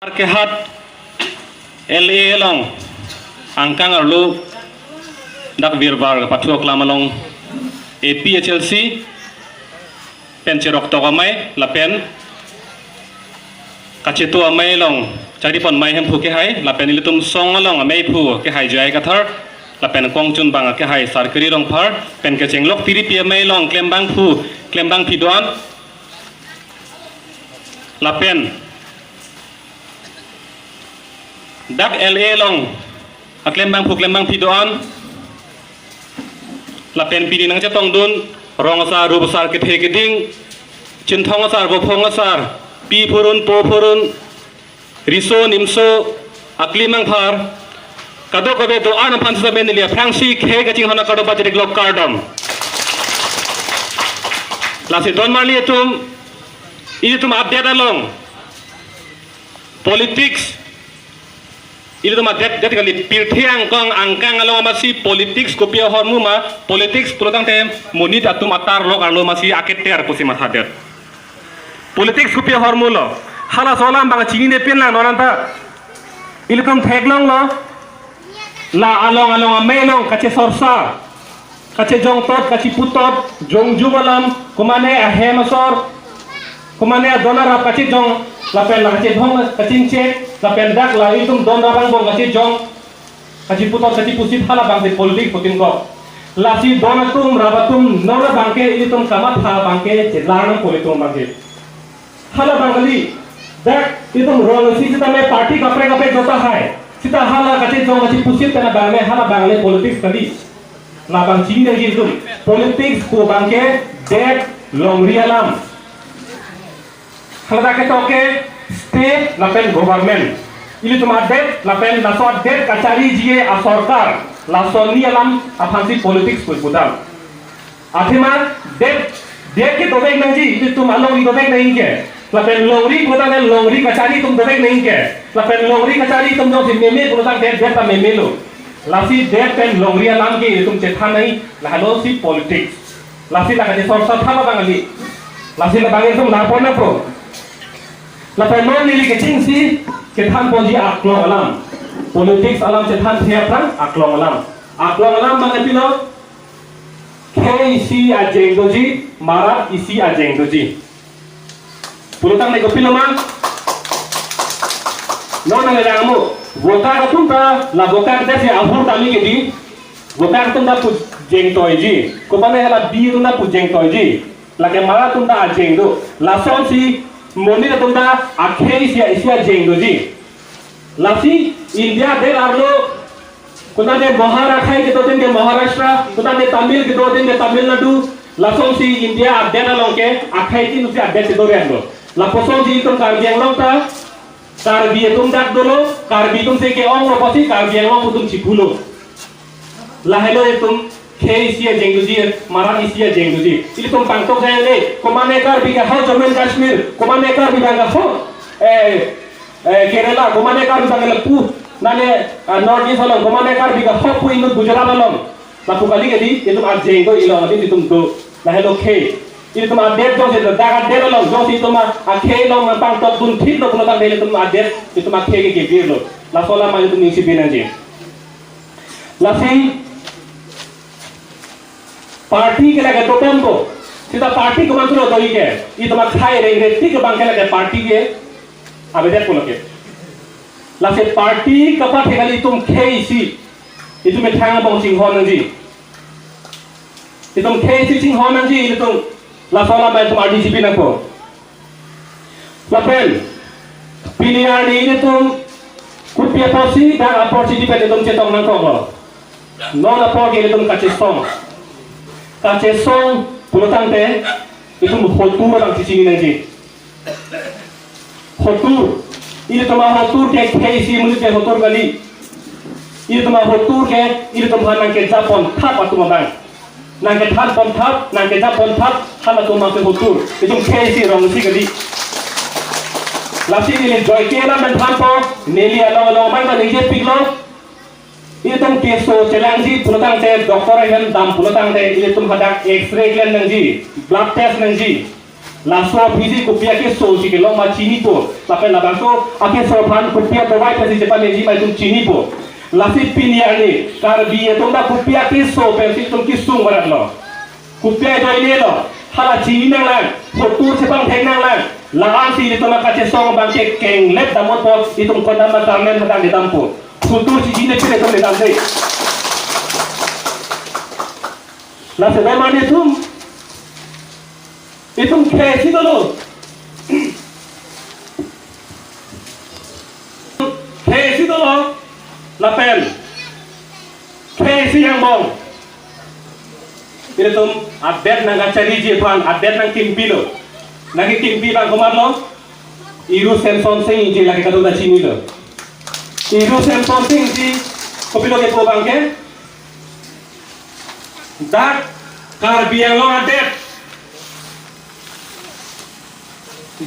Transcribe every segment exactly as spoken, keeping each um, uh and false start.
Bihar kehat L A along angkang arlo dak Virbar pathu aklam along A P H L C pen cheroktok amei lapen kacheto amei along charipon amei hemphu kehai lapen ilitum song along ameiphu kehai J I Kathar lapen kongchunbang kehai Sarkari Rongphar pen kechenglok tiripi amei along klembangphu klembangpi do-an lapen dak L A along aklembangphu klembangpi do-an lapen pini nangchetongdun rong asar, rup asar, kethe keding, chinthong asar, bophong asar, pi phurun, po phurun, riso nimso, akli mangphar, kadokave do-an aphan sitame neli aphrangsi khei kachinghon akardom pajirlo, kardom. Lasi don marli atum, ilitum adet along politics, ilitum adet det kali, pirthe angkang angkang along amatsi politics kopi ahormu ma, politics pulotangte monit atum atarlok arlo amatsi aketer pusi mathadet. Politics kopi ahormu lo, halaso alam abang chininepinlang non anta. Ilitum theklonglo, la along along amei along kachesorsa, kachejongtot, kacheputot, jongjung alam, komane ahem asor, komane adon arap kachejong, lapen la kachedhong kachingchek, lapen dak la ilitum don arang bong kachejong, kacheputot, kachepusit, hala abangsi politics putin kok. Lasi don atum, rap atum, non abangke ilitum kamatha abangke chelang nangpo, ilitum abangke. Hala abang kali, dak ilitum rong isi sitame party kaprek kaprek do tahai. Sita hala kachejong kachepusit pen abang le, hala abang le politics kali. Labang chini nangji ilitum. Politics pu abangke det longri alam. Hala dak ketok ke state lapen government. Ilitum adet lapen laso adet kachariji asorkar, laso ni alam aphansi politics pu pudam. Athema det, det ke dovek nangji, ilitum alongri dovek nangji ke. Lapen longri pulotangte longri kachari atum dovek nangji ke. Lapen longri kachari atum jongsi meme pulotangte det ta memelo. Lasi det pen longri alam ke ilitum chethan nangji, lahelo si politics. Lasi la kachesorsa thap abang kali. Lasi labang ilitum lapor nangpo. Lapen non neli kechengsi kethanponji aklong alam. Politics alam chethanthe aphrang aklong alam. Aklong alam mane pilo? Khei isi ajeng doji, marat isi ajeng doji. Pulotangte kopilo ma? Non nanglang mo. Vokak atum ta, la vokak desi ahur kami kedi. Vokak atum ta pu jeng toiji. Kopane hala bi atum ta pu jeng toiji. Lake marat atum ta ajeng do. Lasonsi monit atum ta akhei isi isi ajeng doji. Lasi India adet arlo, konatne Mahar akhei kedo adim ke Maharashtra, konatne Tamil kedo adim ke Tamil Nadu, lasonsi India adet along ke akhei tin si adet kedo ren lo. Lapuson si itum Karbi Anglong ta, Karbi atum dak dolo, Karbi atum si ke-ong lo pusi Karbi Anglong atum chipulo. Lahelo itum khei isi ajeng doji, marat isi ajeng doji. Ilitum pangtok jai le, komane Karbi ke ho Jammu and Kashmir, komane Karbi abang ke ho, eh, eh, Kerala, komane Karbi abang ke lapu, nane, ah, North East along, komane Karbi ke ho pu inut Gujarat along. Lapu kali kedi, itum ajeng do ilong, adi itum do. Lahelo khei. Itum adet jongsi do, dak adet along, jongsi itum a, akhei along pangtokdun thik lo, pulotangte itum adet, itum akhei ke kebir lo. Laso alam itum ningsi pi nangji. Lasi party ke lake dobompo. Sita party komantu lo doji ke. Itum akhei rengre tik abang ke lake party ke avedet pulo ke. Lasi party kapathe kali itum khei isi. Itum methang abang chinghon nangji. Itum khei isi chinghon nangji itum. Laso alam itum ardi chipi nangpo. Lapen pini arni ilitum kopi apotsi dak apor chini pen itum chetong nangkoklo. Non apor ke ilitum kachesong. Kachesong pulotangte itum hotur abang chechini nangji. Hotur. Ilitum ahotur ke khei isi monit ke hotur kali. Ilitum ahotur ke ilitum aphan nangkejapon thap atum abang. Nangkethanpon thap, nangkejapon thap, halatum abang ke hotur. Itum khei isi rong isi kali. Lasi neli joike alam pen thanpo, neli along along abang ta ningje piklo. Itum keso chelangji pulotangte, doctor ahem dam pulotangte, itum hadak X-ray klem nangji, blood test nangji. Laso aphi si kopi akeso si kelong ma chinipo. Lapen labangso akeso aphan kopi adovai pensi chepameji ma itum chinipo. Lasi pini arni Karbi atum ta kopi akeso pensi itum kesung barat lo. Kopi ajoine lo. Hala chini nanglang. Photo chepangthek nanglang. La-an si itum akachesong abangke kenglep damot po itum konat ma karmen hadang kedampo. Photo si jine pire itum kedam de. Lasi bemar itum. Itum khei si dolo. Khei si dolo. Lapen khei si angbong. Ilitum adet nangkachariji aphan, adet nangkimpilo. Nangkikimpi abang komatlo? Iru Semson Sing Ingti, lake kadokave chinilo. Iru Semson Sing Ingti kopilo kepu abangke? Dak Karbi Anglong adet.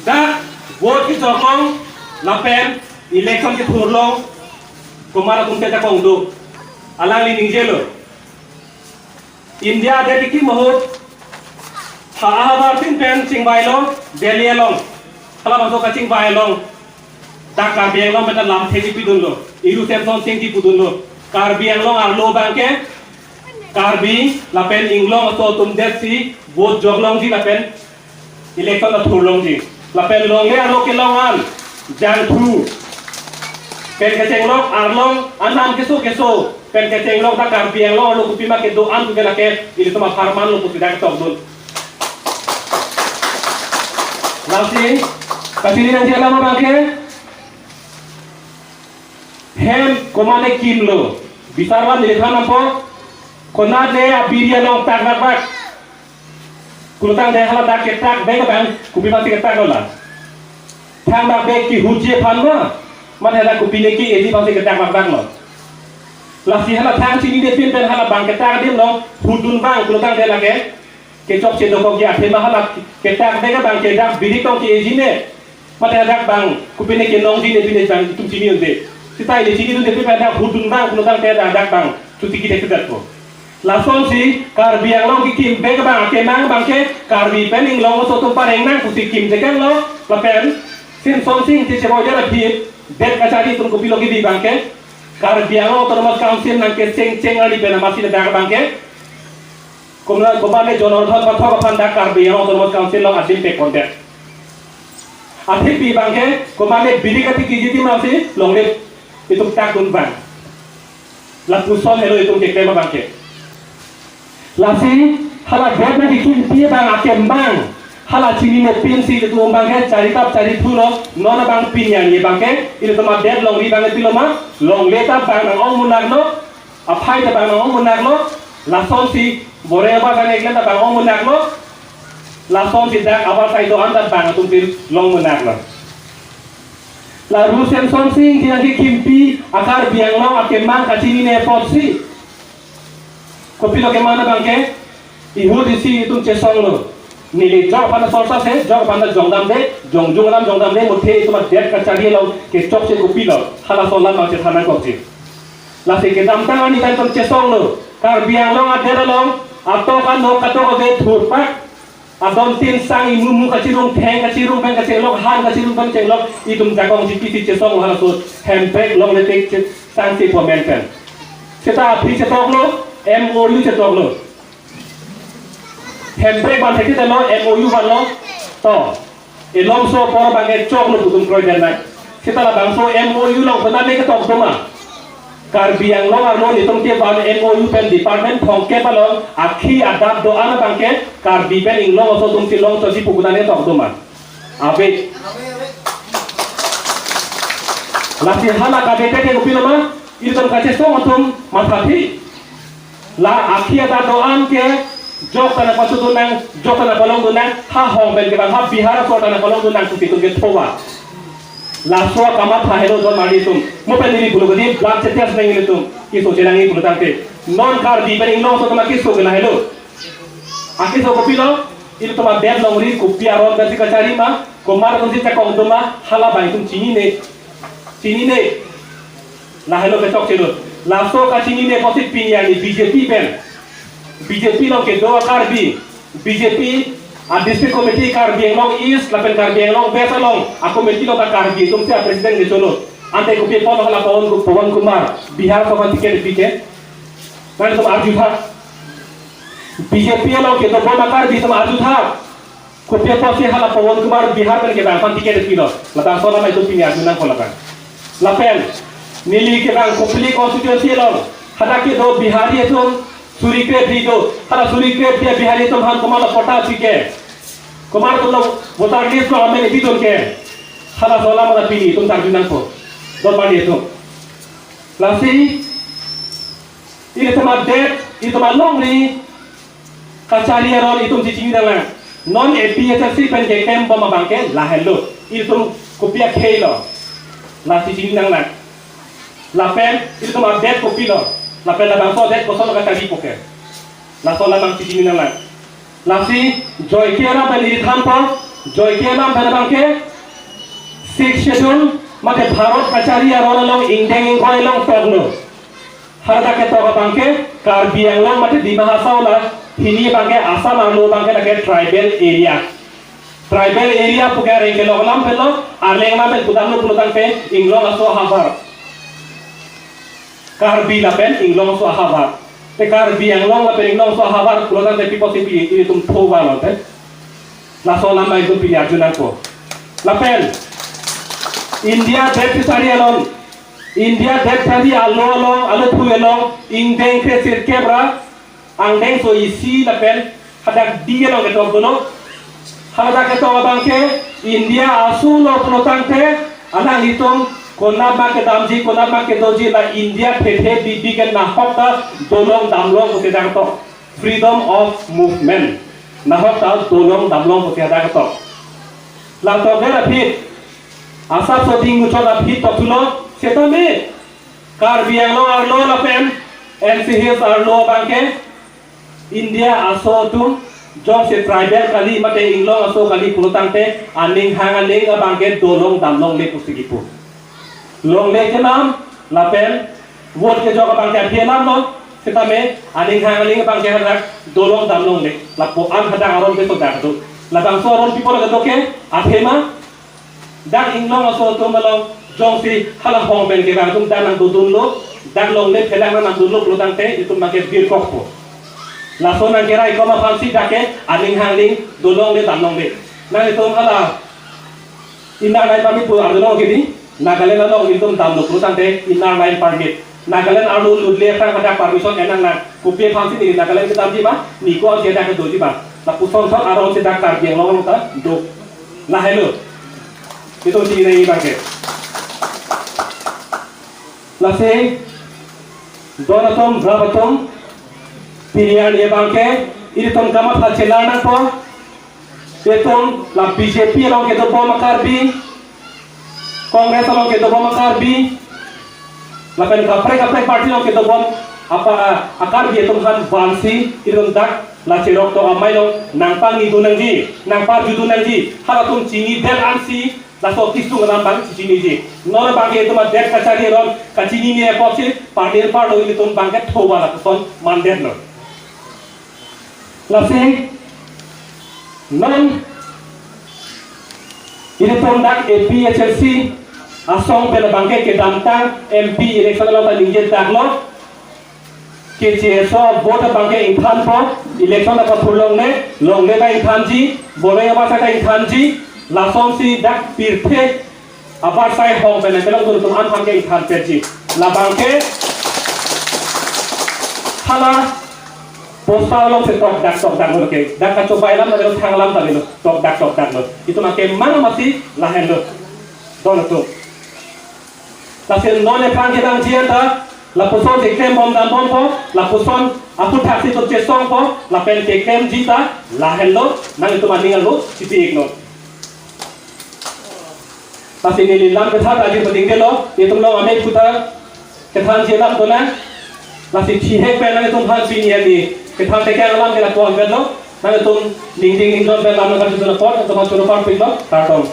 Dak vote kejok along lapen election kethur along komat atum ke jakong do. Alangli ningjelo. India adet kekim ahut ha ahavar tin pen chingvailo Delhi along. Halabangso kachingvai along dak Karbi Anglong meta lamthe kepidunlo. Iru Semson Sing Ingti pudunlo. Karbi Anglong arlo abangke Karbi lapen Inglong aso atum det si vote jok longji lapen election ta thur longji. Lapen longle arlo kelong an jangthu pen kechenglok arlong anam keso keso pen kechenglok ta Karbi Anglong arlo kopima kedo-an pu ke lake ilitum apharman lo pusi dak tokdun. Lasi kachini nangji alam abangke hem komatne kimlo. Bisar van neli than nangpo. Konatne abiri along tak bak bak. Pulotangte hala dak ketak bek abang kopima si ketak lo la. Thang bak bek kehutji aphan lo. Mate hala kopine ke-eji aphan si ketak bak bak lo. Lasi hala thang chinine pin pen hala bang ketak adim lo. Hutdun abang pulotangte lake kechokche dokokji athema hala ketak bek abang ke dak biri tong ke-eji ne. Mate dak bang kopine kenongji ne pine bang itum chini unde. Seta ili chinidunde pin pen dak hutdun abang pulotangte dak bang chuti kide kedat po. Lasonsi Karbi Anglong kekim bek abang akemang abangke Karbi pen Inglong aso atum pareng nang pusi kim tekang lo, lapen Semson Sing Ingti chebojar aphi det kachari atum kopilo kebi abangke Karbi Anglong Autonomous Council nangkecheng cheng arni pen amatsi ladak abangke komat komatne Jonardhan Pathak aphan dak Karbi Anglong Autonomous Council along adim pekpondet. Athepi abangke komatne biri kati kiji tim amatsi longle itum takdun abang. Lapuson helo itum keklem abangke. Lasi hala det nangkikimpi abang akemang. Hala chinine pinsi itum abangke charitap charithu lo. Non abang pini arni abangke ilitum adet longri abangke pilo ma? Longle ta bang nang-ong munak lo. Aphai ta bang nang-ong munak lo. Lasonsi bore abar ta neglect ta bang ong munak lo. Lasonsi dak abar sai do-an ta bang atum pin long munak lo. La Ru Semson Sing Ingti nangkikimpi a-Karbi Anglong akemang kachinine apotsi kopilo kemang abangke, ihut isi itum chesong lo. Neli jok aphan sorsa se, jok aphan jongdamde, jongjung alam jongdamde, muthe itum adet kachari along kechokche kopilo, halaso alam abang chethan nangkokji. Lasi kedamtang arni ta itum chesong lo. Karbi Anglong adet along atok anok katok ave thurpak. Adon tin sang imu mu kachirung, theng kachirung pen kachenglok, han kachirung pen chenglok, itum jakong jipisi chesong lo halaso hemprek longle tek che-, sangse pomen pen. Seta aphi chetok lo, M O U chetok lo. Hemprek ban thekthedetlo, M O U vanlo. To, elomso apor abangke choklo pu itum kroidennang. Seta labangso M O U along konatne ketok doma? Karbi Anglong arlo nelitum kevan M O U pen department thomkep along akhei adat do-an abangke Karbi pen Inglong aso atumsi longchotji pu konatne ketok doma? Ave. Lasi hala kadokave ke kopiloma? Itum kachesong atum mathathi. La akhei adat do-an ke jokta nangpachudun nang, jokta nangpalongdun nang, ha hong pen kevang, ha Bihar aso ta nangpalongdun nang pusi itum kethoa. Laso akamatha helo don marli atum. Mo pen neli pulo kedi blood chetest nang ilitum. Keso chenangji pulo tangte. Non Karbi pen Inglong aso atum akeso ke lahelo. Akeso kopilo, ilitum adet longri kopi aron pensi kachari ma, komat atumsi jakong doma, hala abang itum chinine. Chinine. Lahelo kechokche lo. Laso kachinine apotsi pini arni B J P pen, B J P along kedo a-Karbi, B J P A district committee Karbi Anglong East lapen Karbi Anglong West along a committee along ta Karbi atum si a president kecholo. Ante kopi apot hala Pawan, Pawan Kumar Bihar aphan ticket pi ke? Nanglitum arjutha. B J P along kedobom a Karbi atum arjutha. Kopi apotsi hala Pawan Kumar Bihar pen kevang aphan ticket pilo? Labangso alam itum pini arjunangpo labang. Lapen neli kevang Kopili constituency along hadak kedo Bihari atum suri krep do. Hala suri krep Bihari atum aphan komatlo patta pi ke? Komatlo voter list along amen pi dun ke? Halaso alam ta pini itum ta arjunangpo, don mani atum. Lasi ilitum adet, ilitum alongri kachari aron itum chechini nanglang. Non A P H L C pen keklembom abang ke lahenlo. Ilitum kopi akhei-lo, la chechini nanglang. Lapen ilitum adet kopilo, lapen labangso adet kosonlo kacharipo ke, laso alam abang chechini nanglang. Lasi Joyce Alam pen ili thanpo, Joyce Alam pen abang ke Sixth Schedule mate Bharat kachari aron along ingdeng ingkoi along toklo. Hadak ketok abang ke Karbi Anglong mate Dima Hasao la hini abang ke Assam arlo abang ke lake tribal area. Tribal area pu ke areng kelong alam pen lo, arleng alam pen pudamlo pulotangte Inglong aso ahavar. Karbi lapen Inglong aso ahavar. Te Karbi Anglong lapen Inglong aso ahavar pulotangte pi apotsi pi ilitum tho ba lo te? Laso alam abang itum pini arjunangpo. Lapen India adet kachari along, India adet kachari alo along, alo phu along, ingdeng kre sirkep ra angdengso isi lapen hadak D along ketok dolo. Hadak ketok abang ke India aso lo pulotangte alanglitum konat ma kedamji, konat ma kedoji, la India thethe bibi ke nahok ta dolong damlong pu kedang tok. Freedom of movement. Nahok ta dolong damlong pu kehadak ketok. La tokdet aphi, asapso ding muchot aphi tokthulo, setame Karbi Anglong arlo lapen N C Hills arlo abang ke India aso atum jongsi tribal kali mate Inglong aso kali pulotangte aning hang aning abang ke dolong damlongle pusi kipu. Longle kenam lapen vote kejok abang ke aphi alam lo, setame aning hang aning abang ke hadak dolong damlongle. Lapu-an hadak aron ke sodak do. Labangso aron pi apot kedo ke, athema dak Inglong aso atum along jongsi hala hong pen kevang atum dak nangdodunlo, dak longle phelang nangdodunlo pulotangte itum abang ke birkokpo. Laso nangkeraikom aphansi dak ke aning hang aning dolongle damlongle. Nanglitum hala Inner Line Permit pu arjulong ke di, Nagaland along itum damlo pulotangte Inner Line Permit. Nagaland arlo lutle aphrang hadak permission en nangnang. Kopi aphansi neli Nagaland kedamji ma, ni ko-ansi hadak kedoji ma? Lapuson thot aron si dak Karbi Anglong ta do. Lahelo. Itum chinine abang ke. Lasi don atum, rap atum, pini arni abang ke ilitum kamatha chelar nangpo. Itum la B J P along kedobom a Karbi, Congress along kedobom a Karbi, lapen kaprek kaprek party along kedobom apa a Karbi atum aphan vansi itum dak la cheroktok amei along nangpangidun nangji, nangparjudun nangji. Halatum chinidet ansi laso kisung alam abang chiniji. Non abang ke itum adet kachari aron kachinine apotsi party parlo ilitum abang ke thoba lapuson mandetlo. Lasi non ilitum dak A P H L C asong pen abang ke kedamtang M P election along ta ningje daklo. K H A S O vote abang ke ingthanpo, election ta kaphurlongle, longle ta ingthanji, boroi abang ta ingthanji, lasonsi dak pirthe abar sai hong pen kelong dun atum an aphan ke ingthan petji. Labang ke hala poster alongsi tokdak tokdak lo ke. Dak kachobai alam ta lo, thang alam ta lo, tokdak tokdak lo. Itum abang ke mang masi lahenlo. Don atum. Lasi non aphrang kedamji anta lapusonsi klembom dambompo, lapuson aphuthaksi itum chesongpo, lapen keklemji ta lahenlo, nanglitum aning arlo chipi-iknon. Lasi neli lam kethan aji padingdelo, itum along amei puta kethanji alam dona. Lasi thihek pen nanglitum aphan pini arni kethan tekang alam ke lapu-an pen lo. Nanglitum ningding ningdon pen lam nangkarjudun apot, itum aphan choro parpiklo, kardom.